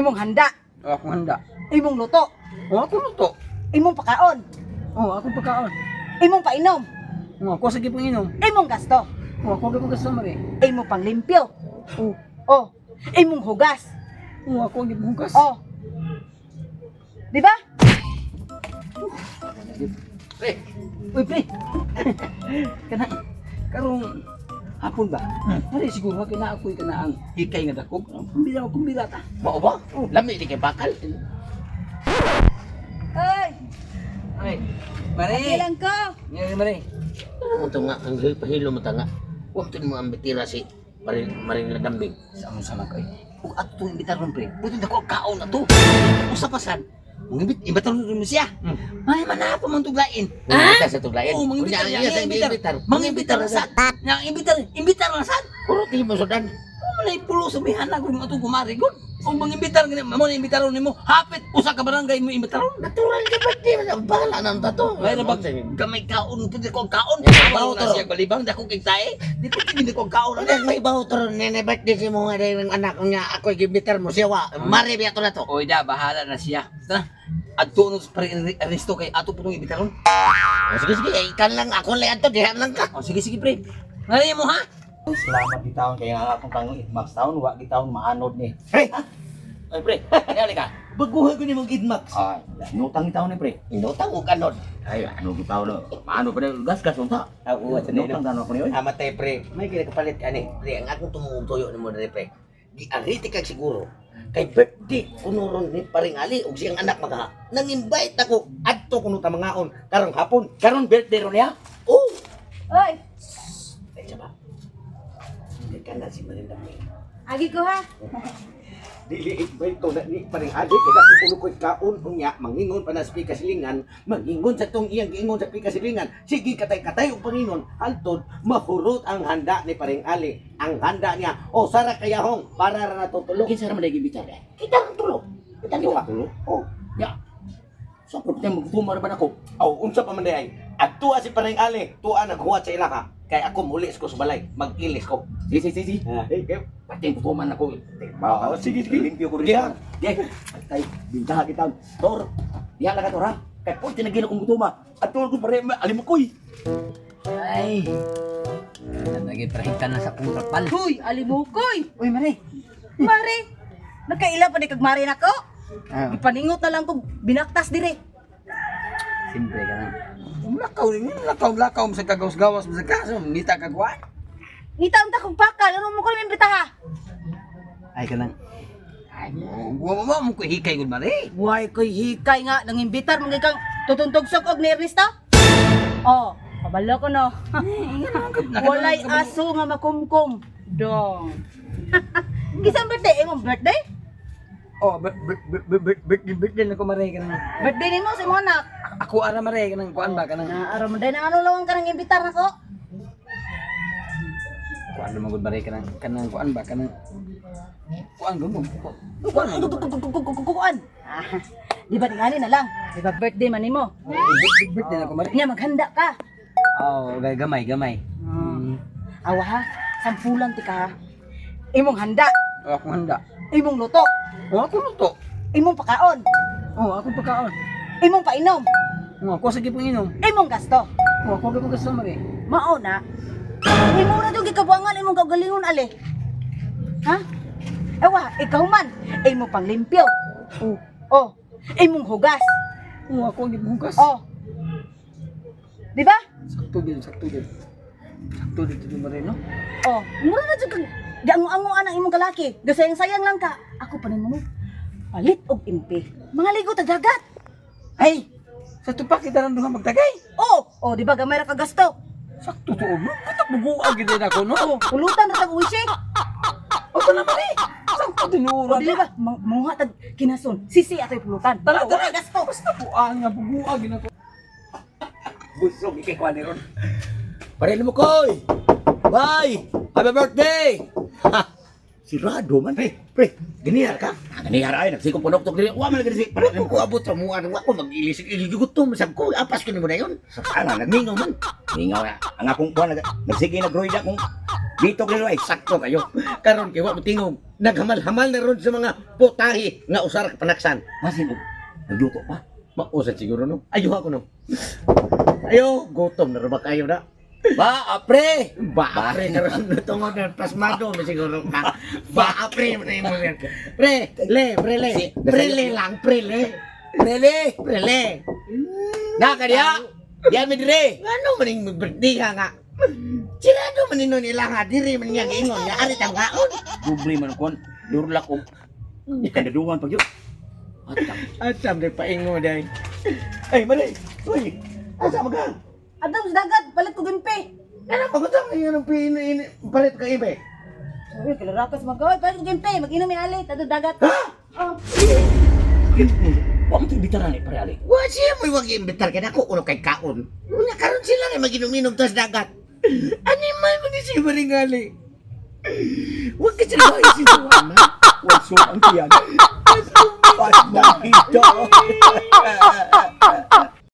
Imong handa, Oh, akong handa. Imong luto, Oh, ako luto. Imong pakaon, Oh, akong pagkaon. Imong painom, Oh, ako sige pong inom. Imong gasto, Oh, ako gyud gasto, mare. Imong panglimpyo, Oh, oh, imong hugas, oh, ako gyud hugas. Oh. Di ba? Pre. Uy, pre. Kana karong hapon ba? Mare siguro kay na ako'y kana ang hikay nga dakog. Kumbira kumbira ta. Mao ba? Lami ni kay bakal. Ay, Ay, mare. kailan ko? Ngari mare. Ano to nga ang pahilo mo ta nga. Wa to mo ang bitira si Maring Maring Ladambing. Sa among sama ko eh. Ug ato tong imbitaron, pre. Buti dako ang kaon na to. Usa pa sad. Mangibit imbitaron mo siya. May manapa man tuglain. Mangimbitar sa tuglain. Oo, mangimbitar Unya, niya. iya sa Mangimbitar. Mangimbitar. Mangimbitar na sad. Nya imbitar, imbitar na sad. Puro ti mo sudan. Mo man ay pulo sa mihana kung ato kumari gud. Kung mangimbitar gani mo na imbitaron nimo, hapit usa ka barangay mo imbitaron. Natural ka ba di man bahala na ta to. May na bag gamay kaon pud ko ang kaon. May Awa bawo na to. siya balibang dako kay tae. Di ko hindi ko ang kaon. Ano may bawo to nene birthday si mo nga ng anak niya ako gimbitar mo siya wa. Mare biya to na to. Oy da, bahala na siya. Tara. Adto no sa pare Ernesto kay ato pud imbitaron. Oh, sige sige, eh, ikan lang ako lang ato diha lang ka. Oh, sige sige, pre. Ngari mo ha? Salamat di taon kay nga akong tangong Idmax taon wa di taon maanod ni. Pre, Oy pre, ano ka? Baguhan ko ni mong Idmax. Ay, nutang ni taon ni, pre. inutang og anod. Ay, ano gi taon no. Maano pa gas gas unta. Ah, oo, sa Nutang taon ako ni oy. Amatay, pre. May kaya kapalit ani. Pre, ang akong tumungog tuyo nimo diri, pre. Di ariti kag siguro. Kay birthday kuno ron ni Paring Ali ug siyang anak makaha. Nang-invite ako adto kuno ta mangaon karong hapon. Karon birthday ron niya. Oh, Ay, ay ba? Kay kana si Marinda. agi ko ha. Dili invite ko na ni Paring Ali kay dako kuno ko'y kaon unya mangingon pa na sa pikasilingan, mangingon sa tong iyang giingon sa pikasilingan. Sige katay-katay og pangingon hantod mahurot ang handa ni Paring Ali. Ang handa niya o sara kayahong para ra natutulog. Kinsa ra man gibitar eh? Kita ang tulo. Kita Kita tulo. Oh, Ya. So ko tayo magtumar ba nako? aw unsa pa man di ay. At tuwa si Paring Ali, tuwa naghuwat sa ilaha. Kay ako mulis ko sa balay, mag-ilis ko. Sige sige sige. Ah, eh, eh. Pati tuman ako. Oh, sige sige. Limpyo ko rin. Diha. Sige. Tay, bintaha kita. Tor. Diha lang ka tor ha. Kay pulti na gino kong gutuma. At ko pare alimukoy. Ay. Naging prahitan na sa kong trapal. Huy, alimukoy. Uy, mare. Mare, nagkaila pa ni kag mare nako. Ah. Ipaningot na lang kog binaktas dire. Simple ka lang. Lakaw rin yun. Lakaw, lakaw. Sa kagawas-gawas. Sa kaso, ngita ka kuwan. Ngita unta kog pakal, ano mo ko imbitaha? Ay ka lang. Ay, mo mo mo ko hikay gud mare. Why koy hikay nga nang imbitar man kang tutuntugsok og ni Ernesto? Oh, kabalo ko no. Walay aso nga makumkum. Dong. Kisang birthday imong birthday? Oh, birthday birthday na ko mare kanang. Birthday nimo sa imong anak. Ako ara mare kanang kuan ba kanang. Na aron man na ano lang ka nang imbitar nako. Kuan naman gud mare kanang kanang kuan ba kanang. Kuan gud mo. Kuan Kuan kuan. Ah, di ba tingani na lang? Di ba birthday man nimo? Birthday na ko mare. Nya maghanda ka. Oh, gamay gamay. Awa ha, sampulan ti ka ha. Imong handa, Oh, akong handa. Imong luto, Oh, ako luto. Imong pakaon, Oh, akong pagkaon. Imong painom, Oh, ako sige pong inom. Imong gasto. Oh, ako gyud gasto mare. Mao na. Imo na jud gikabuangan imong kaugalingon ali. Ha? Ewa, ikaw man, imo panglimpyo. Oh, Oh, imong hugas. oh, ako gyud hugas. Oh. Di ba? Sakto gyud, sakto gyud. Sakto dito dito mare no. Oh, mura na jud kag giango-angoan ang imong kalaki. Gasayang-sayang lang ka. Ako pa nimo no. Palit og impi. Mga ligo ta dagat. Ay, sa tupak kita lang duha magtagay. Oh, oh, di ba gamay ra ka gasto? Sakto to no. Katak buguag gid ako no. Oh, pulutan ra tag uwi. O to naman eh. Sakto tinuro. O dili ba? Manguha tag kinason. Sisi atoy pulutan. Tara, Oh, tara. wala gasto. Basta buang nga buguag gid ako. Busog ikay kuan ni ron. Pare limukoy. Bye. Happy birthday. Ha. Sirado man. Pre, pre, ganihar ka. Ganihar ay nagsikong punok diri. Wa man lagi si Pare ko abot sa mua wa ko mag-ilis gigutom sab ko apas ko nimo na yon. Sana Mingaw man. Mingaw na. Ang akong kuan nagsige nagruida kung Dito kayo ay sakto kayo. Karon kay wa mo tingog. Naghamal-hamal na ron sa mga putahe nga usara ka panaksan. Masin og nagluto pa. Mausad siguro no. Ayo ako no. Ayo, gutom na ro ba kayo na? Ba, apre. Ba, pre, karon na tungod na pasmado mo siguro ka. Ba, pre, mo na imo yan. Pre, le, pre, le. Pre, le lang, pre, le. Prele. Pre, le. Na kaniya. Diyan mi dire. Ngano man ning birthday ka nga? Sirado man nino nila nga diri man nga giingon nga ari tang kaon. Doble man kon. Durlak og kandaduhan pag yun. Atang. Atsam de paingo day. Ay, mali. Uy, asa man ka? Adto sa dagat, palit ko gimpe. Ano pa gusto mo yung pin palit ka ibe? Uy, kalarakas magaway, palit ko gimpe, mag-inom ni Ali, tadto dagat. Oh. Wa mo imbitaran ni pare Ali. Wa siya mo wag imbitar kay nako ulo kay kaon. Unya karon sila nga maginom-inom tas dagat. Animal man ni si Maringali. Wag ka sila si Juana. Wa so ang tiyan. Pasmado.